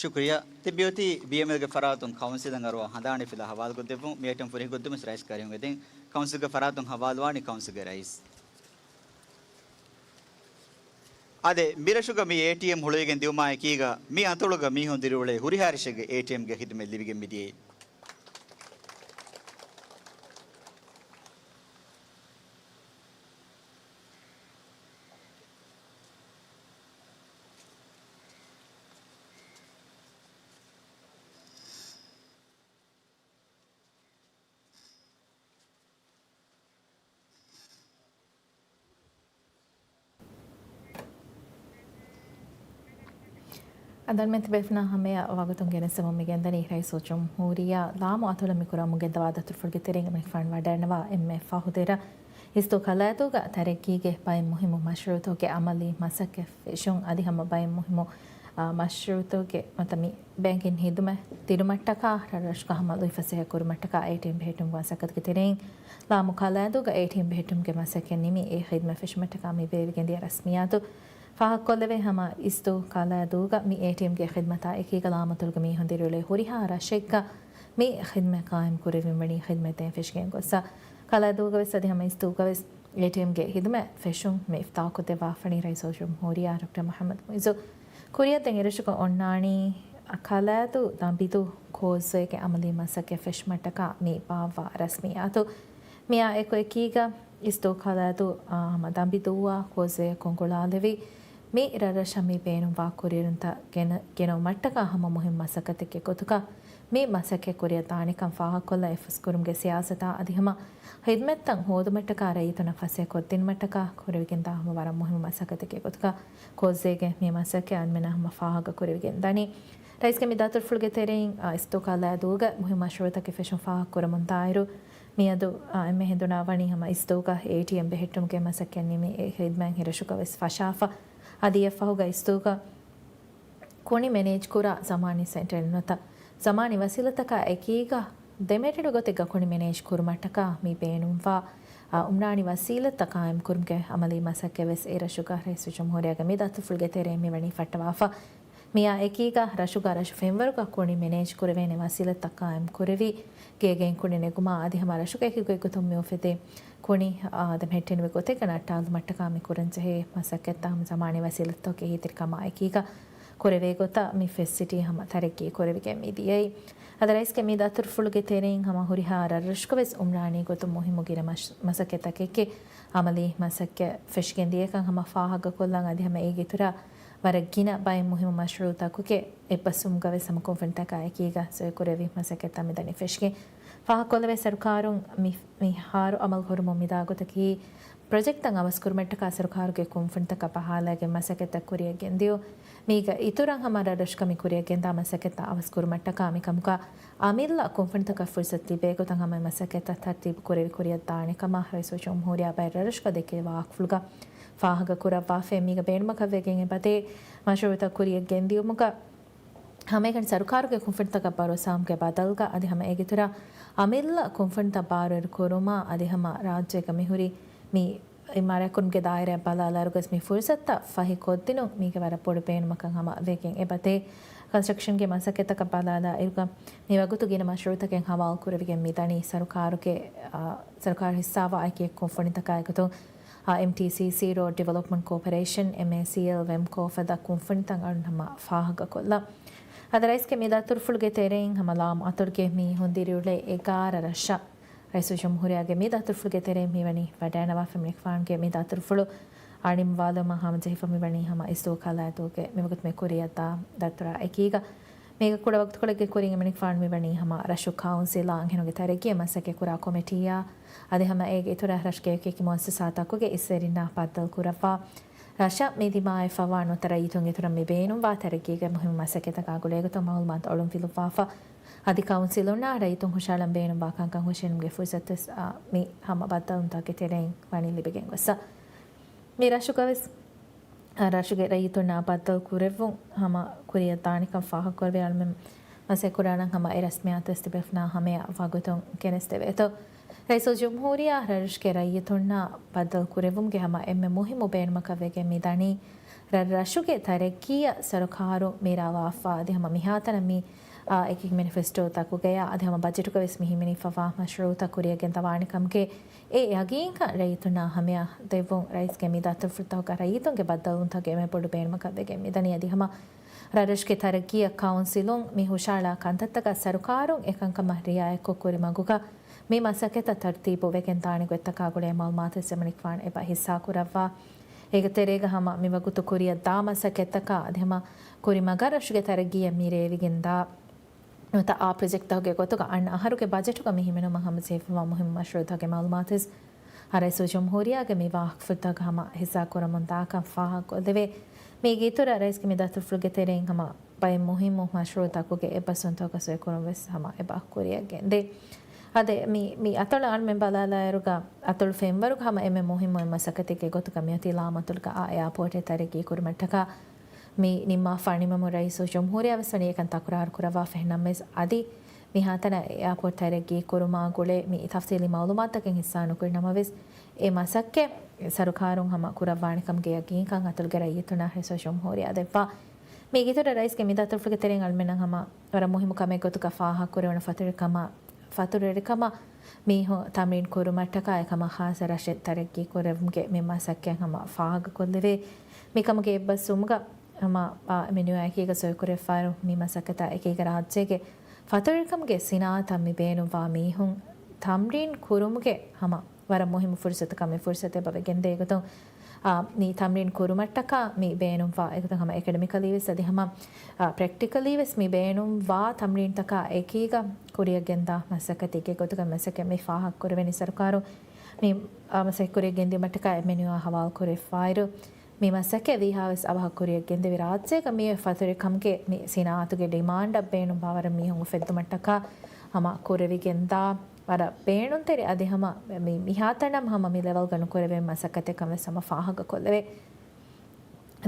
ޝުކުރިއްޔާ. ތިބި އޮތީ ބީއެމްއެލްގެ ފަރާތުން ކައުންސިލަށް އަރުވާ ހަނދާނީ ފިލާ ހަވާލުކޮށްދެއްވުން. މި އޭޓީއެމް ފުރިހަމަކޮށްދެއްވުމަށް ރައީސް ކަރިހުން އެދެން. ކައުންސިލްގެ ފަރާތުން ހަވާލުވާނީ ކައުންސިލްގެ ރައީސް. އާދެ، މިރަށުގަ މި އޭޓީއެމް ހުޅުވިގެން ދިއުމާ އެކީގަ މި އަތޮޅުގަ މީހުން ދިރިއުޅޭ ހުރިހާ ރަށެއްގެ އޭޓީއެމްގެ ޚިދުމަތް ލިބިގެން މިދިޔައީ. އަނދަރުމެން ތިބޭފުޅުންނާ ހަމަޔަށް ވަގުތުން ގެނެސްދެމުން މިގެންދަނީ ރައީސުލްޖުމްހޫރިއްޔާ ލާމު އަތޮޅަށް މިކުރާ މުގެންދަވާ ދަތުރުފުޅުގެ ތެރެއިން އަމިއްލަ ފަން ވަޑައިގަންނަވާ އެންމެ ފަހު ދެ ރަށް. އިސްދޫ ކަލައިދޫގަ ތަރައްގީގެ ބައެއް މުހިއްމު މަޝްރޫއުތަކުގެ އަމަލީ މަސައްކަތް ފެށުން އަދި ހަމަ ބައެއް މުހިއްމު، އާ، މަޝްރޫއުތަކުގެ މަތަ މި ބޭންކިން ހިދުމަތް ދިނުމަށްޓަކާ ރަށްރަށުގަ ހަމަ ލުއިފަސޭހަ ކުރުމަށްޓަކާ އޭޓީއެމް ބެހެއްޓުމުގެ މަސައްކަތުގެ ތެރެއިން ލާމު ކަލައިދޫގަ އޭޓީއެމް ބެހެއްޓުމުގެ މަސައްކަތް ނިމި އެ ޚިދުމަތް ފެށުމަށްޓަކާ މި ބޭއްވިގެންދިޔަ ރަސްމިއްޔާތު ފާހަގަކޮށްލެވޭ. ހަމަ އިސްދޫ ކަލައިދޫގަ މި އޭޓީއެމްގެ ޚިދުމަތާ އެކީގަ ލާމު އަތޮޅުގެ މީހުން ދިރިއުޅޭ ހުރިހާ ރަށެއްގަ މި ޚިދުމަތް ޤާއިމް ކުރެވެން ވަނީ ޚިދުމަތް ދޭން ފެށިގެން ގޮއްސަ. ކަލައިދޫގަވެސް އަދި ހަމަ އިސްދޫގަވެސް އޭޓީއެމްގެ ޚިދުމަތް ފެށުން މި އިފްތާޙްކޮށްދެއްވާފަނީ ރައީސުލްޖުމްހޫރިއްޔާ ޑޮކްޓަރ މުޙައްމަދު މުޢިއްޒު. ކުރިއަށް ދެން އެރަށުގަ އޮންނާނީ ކަލައިދޫ ދަނބިދޫ ކޯސްވޭގެ އަމަލީ މަސައްކަތް ފެށުމަށްޓަކާ މި ބާއްވާ ރަސްމިއްޔާތު. މިއާ އެކު އެކީގަ އިސްދޫ ކަލައިދޫ، އާ، ހަމަ ދަނބިދޫއާ ކޯސްވޭއަށް ކޮންކޮޅާލެވި މި ރަށްރަށަށް މި ބޭނުންވާ ކުރިއެރުންތައް ގެނަ، ގެނައުމަށްޓަކާ ހަމަ މުހިންމު މަސައްކަތެއްގެ ގޮތުގަ މި މަސައްކަތް ކުރިއަށް ދާނެކަން ފާހަގަކޮށްލާ އެއްފަސް ކުރުމުގެ ސިޔާސަތާ އަދި ހަމަ ހިދްމަތްތައް ހޯދުމަށްޓަކާ ރައްޔިތުންނަށް ފަސޭހަ ކޮށްދިނުމަށްޓަކާ ކުރެވިގެންދާ ހަމަ ވަރަށް މުހިންމު މަސައްކަތެއްގެ ގޮތުގަ ކޯސްވޭގެ މި މަސައްކަތް އަންމެނަށް ހަމަ ފާހަގަ ކުރެވިގެން ދަނީ. ރައީސްގެ މި ދަތުރުފުޅުގެ ތެރެއިން، އާ، އިސްދޫކާލާ ދޫގަ މުހިންމު މަޝްރޫއުތަކެއް ފެށުން ފާހަގަކުރަމުންދާއިރު، މިއަދު، އާ، އެންމެ ހެނދުނާ ވަނީ ހަމަ އިސްދޫގަ އޭޓީއެމް ބެހެއްޓުމުގެ މަސައްކަތް ނިމި އެ ހިދްމަތް ހިރަށުގަ ވެސް ފަށާފަ. އަދި އެއަށްފަހުގަ އިސްދޫގަ ކުނި މެނޭޖްކުރާ ޒަމާނީ ސެންޓަރެއް ނުވަތަ ޒަމާނީ ވަސީލަތަކާ އެކީގަ ދެމެޓިޑު ގޮތެއްގަ ކުނި މެނޭޖް ކުރުމަށްޓަކާ މި ބޭނުންވާ، އާ، އުމްރާނީ ވަސީލަތްތައް ޤާއިމްކުރުމުގެ އަމަލީ މަސައްކަތް ވެސް އެ ރަށުގަ ރައީސުލްޖުމްހޫރިއްޔާގެ މި ދަތުރުފުޅުގެ ތެރެއިން މިވަނީ ފައްޓަވާފަ. މިއާ އެކީގަ ރަށުގަ ރަށު ފެންވަރުގަ ކުނި މެނޭޖް ކުރެވޭނެ ވަސީލަތްތައް ޤާއިމް ކުރެވި، ގޭގެއިން ކުނި ނެގުމާ އަދި ހަމަ ރަށުގަ އެކި ގޮތްގޮތުން މި އުފެދޭ ކުނި އާދަމް ހެއްޓެނިވި ގޮތެއްގަ ނައްޓާލުމަށްޓަކާ މި ކުރަންޖެހޭ މަސައްކަތްތައް ހަމަ ޒަމާނީ ވަސީލަތްތަކުގެ އެހީތެރިކަމާ އެކީގަ ކުރެވޭ ގޮތަށް މި ފެސިލިޓީ ހަމަ ތަރައްގީ ކުރެވިގެން މި ދިޔައީ. އަދި ރައީސްގެ މި ދަތުރުފުޅުގެ ތެރެއިން ހަމަ ހުރިހާ ރަށްރަށުގަ ވެސް އުމްރާނީ ގޮތުން މުހިއްމު ގިނަ މަސް، މަސައްކަތްތަކެއްގެ އަމަލީ މަސައްކަތް ފެށިގެން ދިޔަކަން ހަމަ ފާހަގަކޮށްލަން އަދި ހަމަ އޭގެ އިތުރަށް ވަރަށް ގިނަ ބައެއް މުހިއްމު މަޝްރޫއުތަކުގެ އެއްބަސްވުމުގަ ވެސް ހަމަ ކުންފުނިތަކާ އެކީގަ ސޮއިކުރެވި މަސައްކަތްތައް މިދަނީ ފެށިގެން. ފާހަގަކޮށްލެވޭ ސަރުކާރުން މި، މިހާރު އަމަލު ހުރުމުން މިދާ ގޮތަކީ ޕްރޮޖެކްޓްތައް އަވަސްކުރުމަށްޓަކާ ސަރުކާރުގެ ކުންފުނިތަކަށް ބަހާލައިގެން މަސައްކަތްތައް ކުރިއަށް ގެންދިޔުން. މީގަ އިތުރަށް ހަމަ ރަށްރަށުގަ މި ކުރިއަށް ގެންދާ މަސައްކަތްތައް އަވަސްކުރުމަށްޓަކާ މިކަމުގަ އަމިއްލަ ކުންފުނިތަކަށް ފުރުސަތު ލިބޭ ގޮތަށް ހަމަ މަސައްކަތްތައް ތަރްތީބު ކުރެވި ކުރިއަށް ދާނެ ކަމަށް ރައީސުލްޖުމްހޫރިއްޔާ ބައެއް ރަށްރަށުގަ ދެކެވި ވާހަކަފުޅުގަ ފާހަގަ ކުރައްވާފައި. މީގަ ބޭނުމަކަށް ވެގެން އެބަދޭ މަޝްރޫއުތައް ކުރިއަށް ގެންދިޔުމުގަ ހަމައެކަނި ސަރުކާރުގެ ކުންފުނިތަކަށް ބަރޯސާވުމުގެ ބަދަލުގަ އަދި ހަމަ އޭގެ އިތުރަށް އަމިއްލަ ކުންފުނިތައް ބާރުއެރު ކުރުމާ އަދި ހަމަ ރާއްޖޭގަ މިހުރި މި އިމާރާތްކުރުމުގެ ދާއިރާއަށް ބަލާލާއިރު ގޮސް މި ފުރުސަތުތައް ފަހި ކޮށްދިނުން މީގެ ވަރަށް ބޮޑު ބޭނުމަކަށް ހަމަ ވެގެން އެބަދޭ. ކޮންސްޓްރަކްޝަންގެ މަސައްކަތްތަކަށް ބަލާލާއިރުގަ މި ވަގުތު ގިނަ މަޝްރޫއުތަކެއް ހަވާލު ކުރެވިގެން މިދަނީ ސަރުކާރުގެ، އާ، ސަރުކާރު ހިއްސާވާ އެކި އެކި ކުންފުނިތަކާއެކުތު، އާ، އެމްޓީސީސީ، ރޯޑް ޑިވެލޮޕްމަންޓް ކޯޕަރޭޝަން، އެމްއޭސީއެލް، ވެމްކޯ ފަދަ ކުންފުނިތައް އަޅުން ހަމަ ފާހަގަކޮށްލަން. އަދި ރައީސްގެ މި ދަތުރުފުޅުގެ ތެރެއިން ހަމަ ލާމަތުލުގެ މީހުން ދިރިއުޅޭ އެގާރަ ރަށަށް ރައީސުލްޖުމްހޫރިއްޔާގެ މި ދަތުރުފުޅުގެ ތެރެއިން މިވަނީ ވަޑައިނަވާފަ. އެމަނިކުފާނުގެ މި ދަތުރުފުޅު އަންނައިމަ ވާލުމަށް ހަމަޖެހިފަ މިވަނީ ހަމަ އިސްދޫކާލާ ދޫގެ މިވަގުތު މި ކުރިއަށްދާ ދަތުރާ އެކީގަ. މީގަ ކުޑަ ވަގުތުކޮޅެއްގެ ކުރިން އެމަނިކުފާނު މިވަނީ ހަމަ ރަށު ކައުންސިލާ އަންހެނުންގެ ތަރައްގީއަށް މަސައްކަތް ކުރާ ކޮމިޓީއާ އަދި ހަމަ އޭގެ އިތުރަށް ރަށުގެ އެކި އެކި މުއައްސަސާތަކުގެ އިސްވެރިންނާ ބައްދަލު ކުރައްވާ ރަށަށް މި ދިމާވެފަވާ ނުވަތަ ރައްޔިތުންގެ އިތުރަށް މި ބޭނުންވާ ތަރައްގީގެ މުހިއްމު މަސައްކަތްތަކާ ގުޅޭގޮތުން މައުލޫމާތު އޮޅުންފިލުއްވާފަ. އަދި ކައުންސިލުންނާ ރައްޔިތުން ހުށަހަޅަން ބޭނުންވާ ކަންކަން ހުށައެޅުމުގެ ފުރުސަތުވެސް، އާ، މި ހަމަ ބައްދަލުވުންތަކުގެ ތެރެއިން ވަނީ ލިބިގެން ގޮއްސަ. މި ރަށުގަވެސް، އާ، ރަށުގެ ރައްޔިތުންނާ ބައްދަލު ކުރެއްވުން ހަމަ ކުރިއަށް ދާނެކަން ފާހަގަކުރެވޭ އަޅުމެން މަސައްކަތް ކުރާނަން ހަމަ އެ ރަސްމިއްޔާތުވެސް ތިބޭފުޅުންނާ ހަމަޔަށް ވަގުތުން ގެނެސްދެވޭތޯ. ރައީސުލްޖުމްހޫރިއްޔާ ރަށްރަށުގެ ރައްޔިތުންނާ ބައްދަލު ކުރެއްވުމުގެ ހަމަ އެންމެ މުހިއްމު ބޭނުމަކަށް ވެގެން މި ދަނީ، ރަށްރަށުގެ ތަރައްގީއަށް ސަރުކާރު މި ރާވާފަ އަދި ހަމަ މިހާތަނަށް މި، އާ، އެކި މެނިފެސްޓޯތަކުގަޔާ އަދި ހަމަ ބަޖެޓުގަ ވެސް މި ހިމެނިފަވާ މަޝްރޫއުތައް ކުރިއަށް ގެންދަވާނެ ކަމުގެ އެ ޔަގީންކަން ރައްޔިތުންނާ ހަމަޔަށް ދެއްވުން ރައީސްގެ މި ދަތުރުފުޅުތަކުގަ ރައްޔިތުންގެ ބައްދަލުވުންތަކުގެ އެންމެ ބޮޑު ބޭނުމަކަށް ވެގެން މިދަނީ އަދި ހަމަ ރަށްރަށުގެ ތަރައްގީއަށް ކައުންސިލުން މި ހުށަހަޅާ ކަންތައްތަކަށް ސަރުކާރުން އެކަންކަމަށް ރިއާޔަތްކޮށް ކުރި މަގުގަ މި މަސައްކަތްތައް ތަރުތީބު ވެގެން ދާނެ ގޮތްތަކާ ގުޅޭ މައުލޫމާތުވެސް އެމަނިކުފާނު އެބަ ހިއްސާ ކުރައްވާ. އޭގެ ތެރޭގަ ހަމަ މި ވަގުތު ކުރިއަށް ދާ މަސައްކަތްތަކާ އަދި ހަމަ ކުރި މަގަށް ރަށުގެ ތަރައްގީއަށް މި ރޭވިގެން ދާ ނުވަތަ އާ ޕްރޮޖެކްޓްތަކުގެ ގޮތުގަ އަންނަ އަހަރުގެ ބަޖެޓުގަ މި ހިމެނުމަށް ހަމަޖެހިފަވާ މުހިއްމު މަޝްރޫއުތަކުގެ މައުލޫމާތުވެސް އާ ރައީސުލްޖުމްހޫރިއްޔާގެ މި ވާހަކަފުޅުތަކުގަ ހަމަ ހިއްސާ ކުރަމުން ދާކަން ފާހަގަކޮށްލެވޭ. މީގެ އިތުރަށް ރައީސްގެ މި ދަތުރުފުޅުގެ ތެރެއިން ހަމަ ބައެއް މުހިއްމު މަޝްރޫއުތަކުގެ އެއްބަސްވުންތަކުގެ ސޮއިކުރުން ވެސް ހަމަ އެބަ ކުރިއަށް ގެންދޭ. އަދި މި، މި އަތޮޅަށް އަޅުމެން ބަލާލާއިރުގަ އަތޮޅު ފެންވަރުގަ ހަމަ އެންމެ މުހިއްމު މަސައްކަތެއްގެ ގޮތުގަ މިއޮތީ ލާމަތުލުގަ އާ އެއާޕޯޓެއް ތަރައްގީ ކުރުމަށްޓަކާ މި ނިންމާފަ ނިމުމުން ރައީސުލްޖުމްހޫރިއްޔާ ވެސް ވަނީ އެކަން ތަކުރާރު ކުރައްވާފަ. އެހެންނަމަވެސް އަދި މިހާތަނަށް އެއާޕޯޓް ތަރައްގީ ކުރުމާ ގުޅޭ މި ތަފްސީލީ މައުލޫމާތުތަކެއް ހިއްސާ ނުކުރި ނަމަވެސް، އެ މަސައްކަތް ސަރުކާރުން ހަމަ ކުރައްވާނެކަމުގެ ޔަގީންކަން އަތޮޅުގެ ރައްޔިތުންނަށް ރައީސުލްޖުމްހޫރިއްޔާ ދެއްވާ. މީގެ އިތުރަށް ރައީސްގެ މި ދަތުރުފުޅުގެ ތެރެއިން އަޅުމެންނަށް ހަމަ ވަރަށް މުހިއްމު ކަމެއް ގޮތުގަ ފާހަގަކުރެވުނު ފަތުރުވެރިކަމާ، ފަތުރުވެރިކަމަށް މީހުން ތަމްރީން ކުރުމަށްޓަކާ އެކަމަށް ޚާއްޞަ ރަށެއް ތަރައްގީ ކުރެއްވުމުގެ މި މަސައްކަތް ހަމަ ފާހަގަކޮށްލެވޭ. މިކަމުގެ އެއްބަސްވުމުގަ ހަމަ މި ނިޔުޔޯކީގަ ސޮއިކުރެވިފައިވާ މި މަސައްކަތާ އެކީގަ ރާއްޖޭގެ ފަތުރުވެރިކަމުގެ ސިނާއަތަށް މި ބޭނުންވާ މީހުން ތަމްރީން ކުރުމުގެ ހަމަ ވަރަށް މުހިއްމު ފުރުސަތަކަށް މި ފުރުސަތު އެބަ ވެގެންދޭ ގޮތުން އާ، މި ތަމްރީން ކުރުމަށްޓަކާ މި ބޭނުންވާ އެގޮތަށް ހަމަ އެކަޑަމިކަލީވެސް އަދި ހަމަ، އާ، ޕްރެކްޓިކަލީވެސް މި ބޭނުންވާ ތަމްރީންތަކާ އެކީގަ ކުރިއަށްގެންދާ މަސައްކަތެއްގެ ގޮތުގަ މަސައްކަތް މި ފާހަގަކުރެވެނީ. ސަރުކާރު މި، އާ، މަސައްކަތް ކުރިއަށް ގެންދިއުމަށްޓަކާ އެމްއެންޔޫއާ ހަވާލުކުރެވިފައިރު، މި މަސައްކަތް ވީހާވެސް އަވަހަށް ކުރިއަށް ގެންދެވި ރާއްޖޭގަ މިއޮތް ފަތުރި ކަމުގެ މި ސިނާއަތުގެ ޑިމާންޑަށް ބޭނުންވާވަރަށް މީހުން އުފެއްދުމަށްޓަކާ ހަމަ ކުރެވިގެންދާ ވަރަށް ބޭނުންތެރި އަދި ހަމަ މި، މިހާތަނަށް ހަމަ މި ލެވެލްގަ ނުކުރެވޭ މަސައްކަތެއް ކަން ވެސް ހަމަ ފާހަގަކޮށްލެވޭ.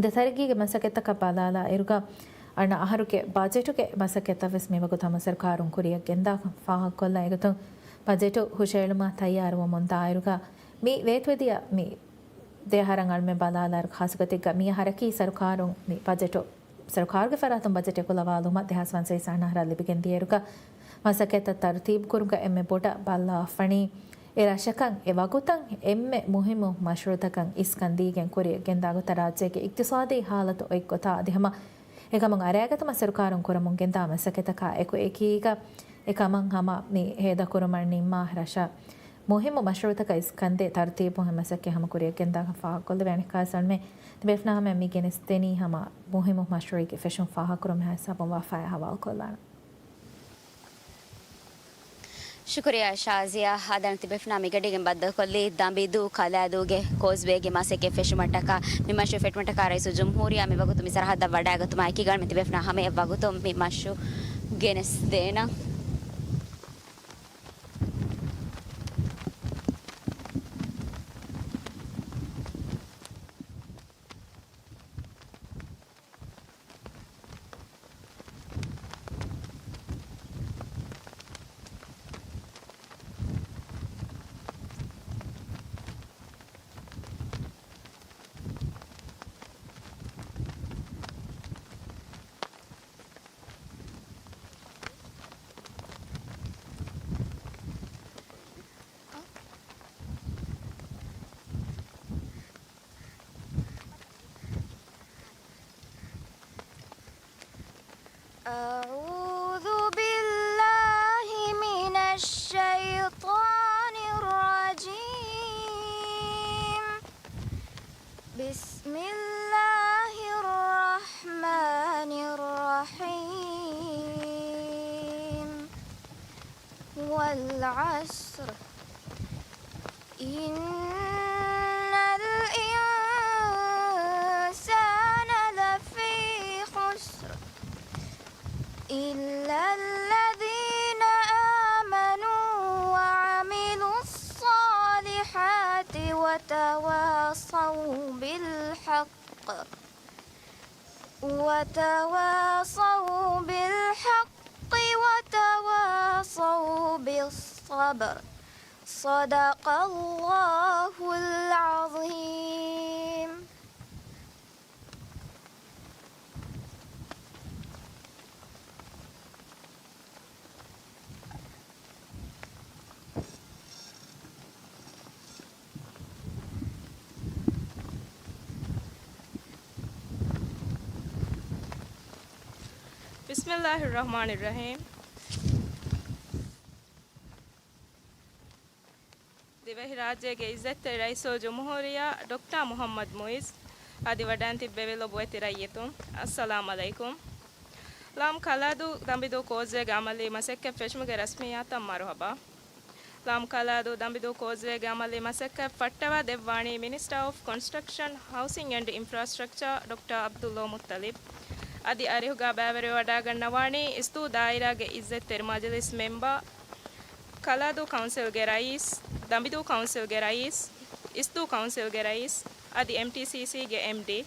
ދެ ތަރައްގީގެ މަސައްކަތްތަކަށް ބަލާލާ އިރުގަ އަންނަ އަހަރުގެ ބަޖެޓުގެ މަސައްކަތްތައް ވެސް މިވަގުތު ހަމަ ސަރުކާރުން ކުރިއަށް ގެންދާކަން ފާހަގަކޮށްލާ އެގޮތުން ބަޖެޓު ހުށައެޅުމަށް ތައްޔާރުވަމުން ދާއިރުގަ މި ވޭތުވެދިޔަ މި ދެ އަހަރަށް އަޅުމެން ބަލާލާއިރު ޚާއްސަގޮތެއްގަ މި އަހަރަކީ ސަރުކާރުން މި ބަޖެޓު، ސަރުކާރުގެ ފަރާތުން ބަޖެޓް އެކުލަވާލުމަށް ދެހާސް ފަންސަވީސް އަންނަ އަހަރަށް ލިބިގެން ދިޔައިރުގަ މަސައްކަތްތައް ތަރުތީބު ކުރުމުގަ އެންމެ ބޮޑަށް ބައްލަވާފަނީ އެ ރަށަކަށް އެ ވަގުތަށް އެންމެ މުހިއްމު މަޝްރޫއުތަކަށް އިސްކަން ދީގެން ކުރިއަށް ގެންދާ ގޮތަށް ރާއްޖޭގެ އިޤްތިޞާދީ ހާލަތު އޮތް ގޮތާ އަދި ހަމަ އެކަމުން އަރައިގަތުމަށް ސަރުކާރުން ކުރަމުން ގެންދާ މަސައްކަތްތަކާ އެކު އެކީގަ އެކަމަށް ހަމަ މި ހޭދަކުރުމަށް ނިންމާ ރަށަށް މުހިއްމު މަޝްރޫއުތަކަށް އިސްކަންދޭ ތަރުތީބުން މަސައްކަތް ހަމަ ކުރިއަށް ގެންދާކަން ފާހަގަކޮށްލެވޭ. އަނެއްކާވެސް އަޅުމެން ތިބޭފުޅާ ހަމަ މި ގެނެސްދެނީ ހަމަ މުހިއްމު މަޝްރޫއެއްގެ ފެށުން ފާހަގަކުރުމުގެ ހިސާބުން ވާ ފަޔާ ހަވާލުކޮށްލާނަން. ޝުކުރިއްޔާ ޝާޒިޔާ. އާދެ، ތިބޭފުޅާ މިގަޑީގެން ބައްދަލުކޮށްލީ ދަނބިދޫ ކަލާދޫގެ ކޯސްވޭގެ މަސައްކަތް ފެށުމަށްޓަކާ، މި މަޝްރޫއު ފެށުމަށްޓަކާ ރައީސުލްޖުމްހޫރިއްޔާ މިވަގުތު މި ސަރަހައްދަށް ވަޑައިގަތުމާ އެކީގަ މި ތިބޭފުޅާ ހަމަޔަށް ވަގުތުން މި މަޝްރޫއު ގެނެސްދޭނަން. أعوذ بالله من الشيطان الرجيم. بسم الله الرحمن الرحيم. والعصر. إن الإنسان لفي خسر. إلا الذين آمنوا وعملوا الصالحات وتواصوا بالحق وتواصوا بالحق وتواصوا بالصبر. صدق الله العظيم. بسم الله الرحمن الرحيم. ދިވެހިރާއްޖޭގެ އިއްޒަތްތެރި ރައީސުލްޖުމްހޫރިއްޔާ ޑޮކްޓަރ މުޙައްމަދު މުޢިއްޒު އަދި ވަޑައިން ތިއްބެވި ލޮބުވެތި ރައްޔިތުން، އައްސަލާމް ޢަލައިކުމް. ލާމް ކަލާދޫ ދަނބިދޫ ކޯސްވޭގެ ޢަމަލީ މަސައްކަތް ފެށުމުގެ ރަސްމިއްޔާތަށް މަރުޙަބާ. ލާމް ކަލާދޫ ދަނބިދޫ ކޯސްވޭގެ ޢަމަލީ މަސައްކަތް ފައްޓަވާ ދެއްވާނީ މިނިސްޓަރ އޮފް ކޮންސްޓްރަކްޝަން، ހައުސިން އެންޑް އިންފްރާސްޓްރަކްޗާ ޑޮކްޓަރ ޢަބްދުﷲ މުއްޠަލިބް. އަދި އަރިހުގަ ބައިވެރިވެވަޑައިގަންނަވާނީ އިސްދޫ ދާއިރާގެ އިއްޒަތްތެރި މަޖިލިސް މެމްބަރ، ކަލާދޫ ކައުންސިލްގެ ރައީސް، ދަނބިދޫ ކައުންސިލްގެ ރައީސް، އިސްދޫ ކައުންސިލްގެ ރައީސް، އަދި އެމްޓީސީސީގެ އެމްޑީ.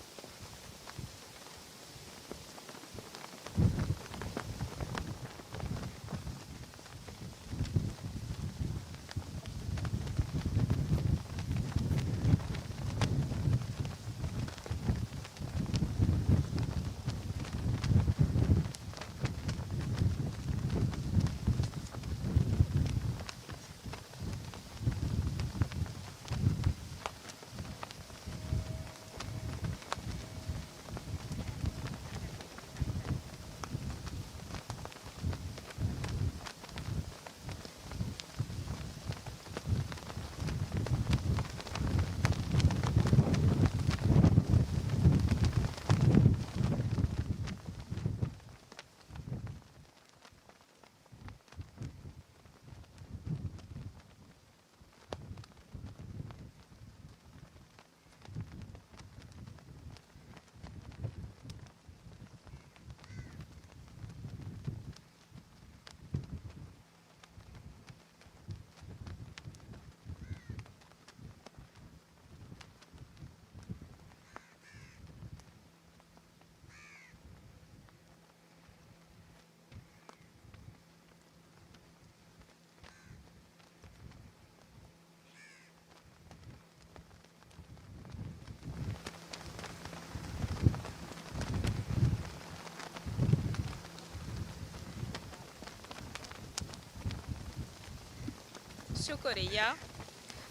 ޝުކުރިއްޔާ.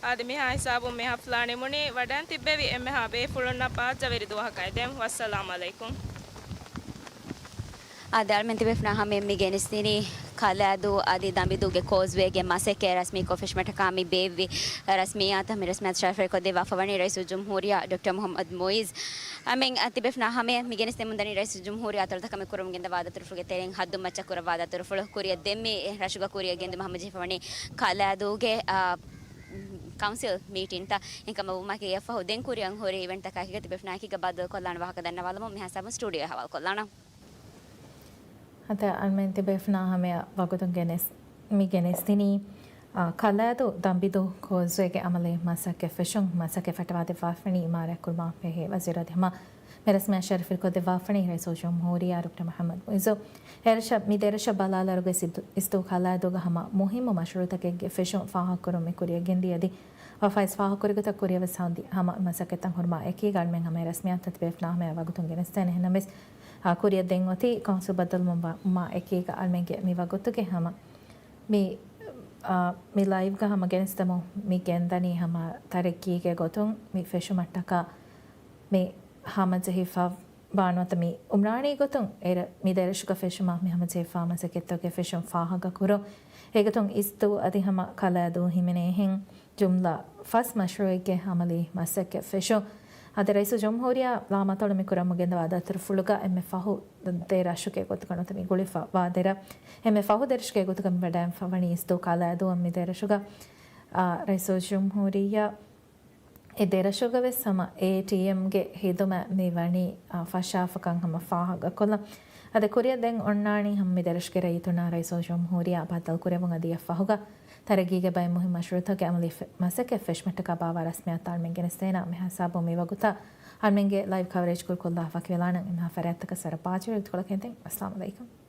އާދެ، މިހާ ހިސާބުން މި ހަފްލާ ނިމުނީ. ވަޑައިން ތިއްބެވި އެންމެހާ ބޭފުޅުންނަށް ބާއްޖަވެރި ދުވަހަކަށް. ދެން ވައްސަލާމް އަލައިކުމް. އާދެ، އަޅުމެން ތިބޭފުޅުންނާ ހަމަޔަށް މި ގެނެސްދިނީ ކަލައިދޫ އަދި ދަނބިދޫގެ ކޯސްވޭގެ މަސައްކަތް ރަސްމީކޮށް ފެށުމަށްޓަކާ މި ބޭއްވި ރަސްމިއްޔާތަށް. މި ރަސްމިއްޔާތު ޝަރަފުވެރިކޮށްދެއްވާފަވަނީ ރައީސުލްޖުމްހޫރިއްޔާ ޑޮކްޓަރ މުޙައްމަދު މުޢިއްޒު. އަމެން ތިބޭފުޅުންނާ ހަމަޔަށް މި ގެނެސްދެމުންދަނީ ރައީސުލްޖުމްހޫރިއްޔާ އަތޮޅުތަކަށް މި ކުރަމުން ގެންދަވާ ދަތުރުފުޅުގެ ތެރެއިން ހައްދުން މައްޗަށް ކުރައްވާ ދަތުރުފުޅު. ކުރިއަށް ދެން މި ރަށުގަ ކުރިއަށް ގެންދިއުމަށް ހަމަޖެހިފަވަނީ ކަލައިދޫގެ، އާ، ކައުންސިލް މީޓިންތައް. އެހެންކަމަށް ވުމާއެކީ އެއަށްފަހު ދެން ކުރިއަށް ހުރި އިވެންޓްތަކާއެކީގަ ތިބޭފުޅުންނާއެކީގަ ބައްދަލުކޮށްލާނެ ވާހަކަ ދަންނަވާލަމުން މިހާ ހިސާބުން ސްޓޫޑިއޯއަށް ހަވާލުކޮށްލާނަން. އަދި އަޅުމެން ތިބޭފުޅުންނާ ހަމަޔަށް ވަގުތުން ގެނެސް، މި ގެނެސްދިނީ، އާ، ކަލައިދޫ ދަނބިދޫ ކޯސްވޭގެ އަމަލީ މަސައްކަތް ފެށުން. މަސައްކަތް ފައްޓަވާދެއްވާފަވަނީ އިމާރާތް ކުރުމާ ބެހޭ ވަޒީރު އަދި ހަމަ މި ރަސްމިއްޔާ ޝަރަފުވެރިކޮށްދެއްވާފަވަނީ ރައީސުލްޖުމްހޫރިއްޔާ ޑޮކްޓަރ މުޙައްމަދު މުޢިއްޒު. އެރަށަށް މި ދެރަށަށް ބަލާލާއިރުގަ ސިދު-، އިސްދޫ ކަލައިދޫގަ ހަމަ މުހިއްމު މަޝްރޫޢުތަކެއްގެ ފެށުން ފާހަގަކުރުން މި ކުރިއަށް ގެންދިޔަ އަދި ވަފާވެސް ފާހަގަކުރި ގޮތަށް ކުރިއަށް ވެސް ހަމަ މަސައްކަތްތައް ހުރުމާ އެކީގަ އަޅުމެން ހަމަ ރަސްމިއްޔާތަށް ތިބޭފުޅުންނާ ހަމަޔަށް ވަގުތުން ގެނެސްދޭނެ. އެހެންނަމަވެސް، އާ، ކުރިއަށް ދެން އޮތީ ކައުންސިލް ބައްދަލުވުމުން ވާ އެކީގަ އަޅުމެންގެ މި ވަގުތުގެ ހަމަ މި، އާ، މި ލައިވްގަ ހަމަ ގެނެސްދެމުން މި ގެންދަނީ ހަމަ ތަރައްގީގެ ގޮތުން މި ފެށުމަށްޓަކާ މި ހަމަޖެހިފަ ވާނުވަތަ މި އުމްރާނީ ގޮތުން އެރަށް މި ދެރަށުގަ ފެށުމަށް މި ހަމަޖެހިފާ މަސައްކަތްތަކުގެ ފެށުން ފާހަގަކުރުން. އެގޮތުން އިސްދޫ އަދި ހަމަ ކަލައިދޫ ހިމެނޭހެން ޖުމްލަ ފަސް މަޝްރޫޢެއްގެ އަމަލީ މަސައްކަތް ފެށުން. އަދި ރައީސުލްޖުމްހޫރިއްޔާ ލާމަތޮޅު މި ކުރަމުން ގެންދަވާ ދަތުރުފުޅުގަ އެންމެ ފަހު ދެ ރަށުގެ ގޮތުގަ ނުވަތަ މި ގުޅިފަ ވާ ދެ ރަށް، އެންމެ ފަހު ދެ ރަށުގެ ގޮތުގަ މި ވަޑައިން ފަވަނީ އިސްދޫ ކަލައިދޫއަށް މި ދެ ރަށުގަ، އާ، ރައީސުލްޖުމްހޫރިއްޔާ އެ ދެ ރަށުގަ ވެސް ހަމަ އޭޓީއެމްގެ ހިދުމަތް މި ވަނީ، އާ، ފަށާފަކަން ހަމަ ފާހަގަކޮށްލަން. އަދި ކުރިއަށް ދެން އޮންނާނީ ހަމަ މި ދެ ރަށުގެ ރައްޔިތުންނާ ރައީސުލްޖުމްހޫރިއްޔާ ބައްދަލުކުރެވުން އަދި އެއަށްފަހުގަ ތަރައްގީގެ ބައެއް މުހިންމު މަޝްރޫޢުތަކުގެ އަމަލީ ފެ-، މަސައްކަތް ފެށުމަށްޓަކާ ބާވާ ރަސްމިއްޔާތު އަޅުމެން ގެނެސްދޭނަން. މިހާ ހިސާބުން މި ވަގުތަށް އަޅުމެންގެ ލައިވް ކަވަރޭޖް ކުރުކޮށްލާ ވަކިވެލާނަން. އެމީހާ ފަރާތްތަކަށް ސަރަ ބާއްޖަވެރި ވަގުތުކޮޅަކަށް އެދެން. އައްސަލާމު ޢަލައިކުމް.